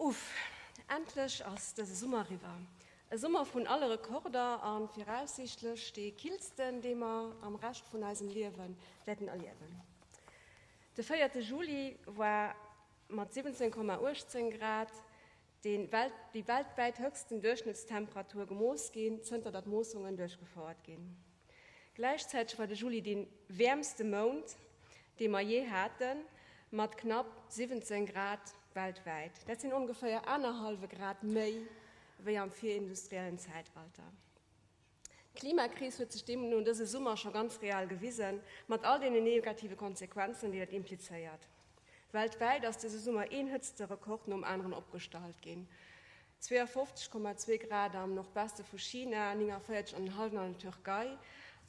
Uff, endlech ass dëse Summer eriwwer. E Summer vun alle Rekorder a viraussiichtlech dee killsten, dee mer am Rescht vun eisem Liewe wäerten erliewen. De véierte Juli war mat 17,18 Grad déi weltwäit höchsten Duerchschnëttstemperatur gemooss ginn, zënter datt Moossungen duerchgefouert ginn. Gläichzäiteg war de Juli dee wäermste Mount, dee mer jee haten, mat knapp 17 Grad weltwäit. Dat sinn ongeféier anerhallwe Grad méi wéi am virindustriellen Zäitalter. D'Klimakris huet sech deemno dëse Summer scho ganz real gewisen, mat all deenen negative Konsequenzen, déi dat implizéiert. Weltwäit ass dëse Summer een Hëtzterekord nom aneren opgestallt ginn, 52,2 Grad am Nordweste vu China, 49 an en hallwen an der Türkei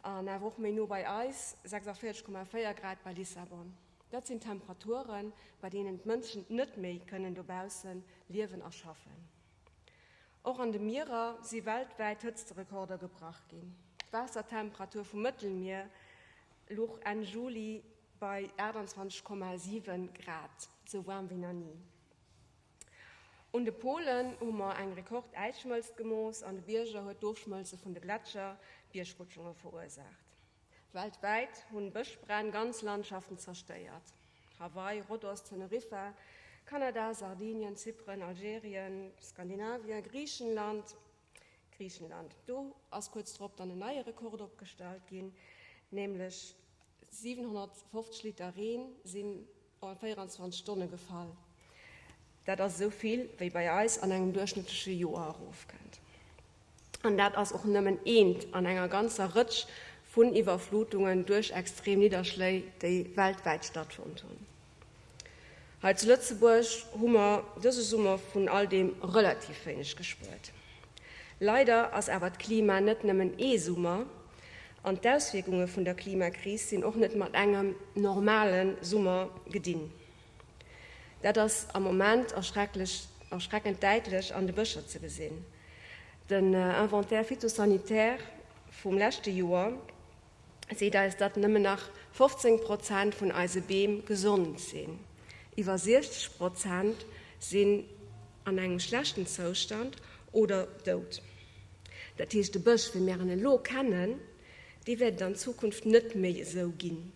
an awer och méi no bei eis, 46,4 Grad bei Lissabon. Dat sinn Temperaturen, bei deenen d'Mënschen net méi kënnen dobausse liewen a schaffen. Och an de Mierer si weltwäit Hëtzterekorder gebrach ginn. D'Waassertemperatur vum Mëttelmier luch Enn Juli bei 28,7 Grad, sou waarm wéi nach ni. Un de Polen hu mer eng Rekord-Äisschmëlzt gemooss, an de Bierger huet d'Ofschmëlze vun de Gletscher Biergrutschunge verursaacht. Weltwäit hunn Bëschbränn ganz Landschaften zerstéiert, Hawaii, Rhodos, Teneriffa, Kanada, Sardinien, Zypren, Algerien, Skandinavien, Griichenland. Griichenland. Do ass kuerz drop dann en neie Rekord opgestallt ginn, nämlech 750 Liter Reen sinn a 24 Stonne gefall. Dat ass esou vill, wéi bei eis an engem duerchschnëttleche Joer erofkënnt. An dat ass och nëmmen eent an enger ganzer Rëtsch vun Iwwerflutungen duerch extrem Nidderschléi, déi weltwäit stattfonnt hunn. Hei zu Lëtzebuerg hu mer dëse Summer vun all deem relativ wéineg gespuert. Leider ass awer d'Klima net nëmmen ee Summer an d'Auswierkunge vun der Klimakris sinn och net mat engem normale Summer gedinn. Dat ass am Moment erschrecklech erschreckend däitlech an de Bëscher ze gesinn. Den Inventaire phytosanitaire vum leschte Joer seet eis, datt nëmmen nach 15 Prozent vun eise Beem gesond sinn. Iwwer 60 Prozent sinn an engem schlechten Zoustand oder dout. Dat heescht, de Bësch, wéi mär en elo kennen, dee wäert et an Zukunft net méi esou ginn.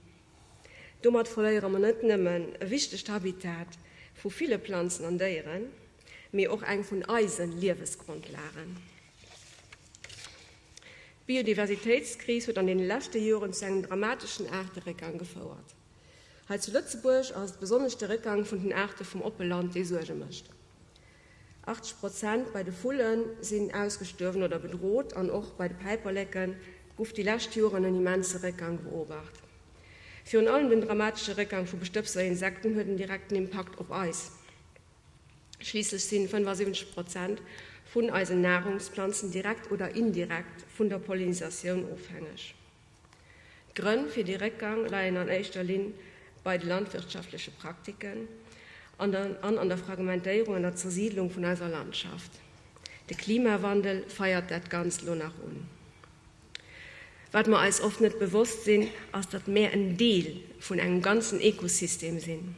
Domat verléiere mer net nëmmen e wichtegt Habitat vu ville Planzen an Déieren, mee och eng vun eise Liewesgrondlagen. D'Biodiversitéitskris huet an deene leschte Joren zu engem dramateschen Aarteréckgang gefouert. Hei zu Lëtzebuerg ass et besonnesch de Réckgang vun den Aarte vum Oppeland, dee Suerge mécht. 80 Prozent bei de Vulle sinn ausgestuerwen oder bedrot an och bei de Päiperleke guff déi lescht Joren en immense Réckgang beobacht. Virun allem den dramatesche Réckgang vu Bestëbser Insekten huet en direkten Impakt op eis. Schliisslech sinn 75 Prozent vun eisen Nahrungsplanzen direkt oder indirekt vun der Pollinisatioun ofhängeg. D'Grënn fir dee Réckgang leien an éischter Linn bei de landwirtschaftleche Praktiken an an der Fragmentéierung an der Zersiidlung vun eiser Landschaft. De Klimawandel feiert dat Ganzt lo nach un. Wat mer eis oft net bewosst sinn, ass, datt mär en Deel vun engem ganzen Ekosystem sinn.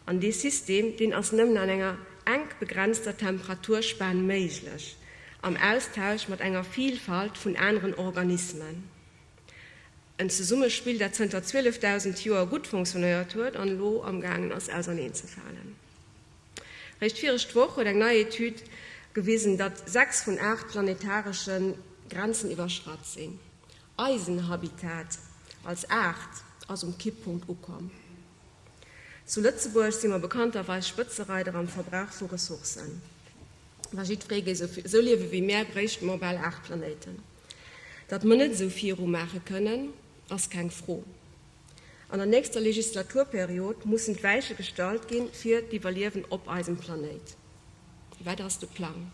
An dee System, deen ass nëmmen an enger enk begrenzter Temperaturspan méiglech, am Austausch mat enger Vielfalt vun aneren Organismen. En Zesummespill, dat zënter 12.000 Joer gutt fonctionnéiert huet an elo amgaangen ass auserneenzefalen. Réischt viregt Woch huet eng nei Etüd gewisen, datt 6 vun 8 planetaresche Grenzen iwwerschratt sinn. Eisen Habitat als Aart ass um Kipppunkt ukomm. Zu Lëtzebuerg si mer bekannterweis Spëtzereider am Verbrauch vu Ressourcen. Wa jiddweree géif esou liewe wéi mär, bréichte mer bal 8 Planéiten. Datt mer net esou viru maache kënnen, ass keng Fro. An der nächster Legislaturperiod mussen d'Weiche gestallt ginn fir d'Iwwerliewen op eisem Planéit. Wat ass de Plang?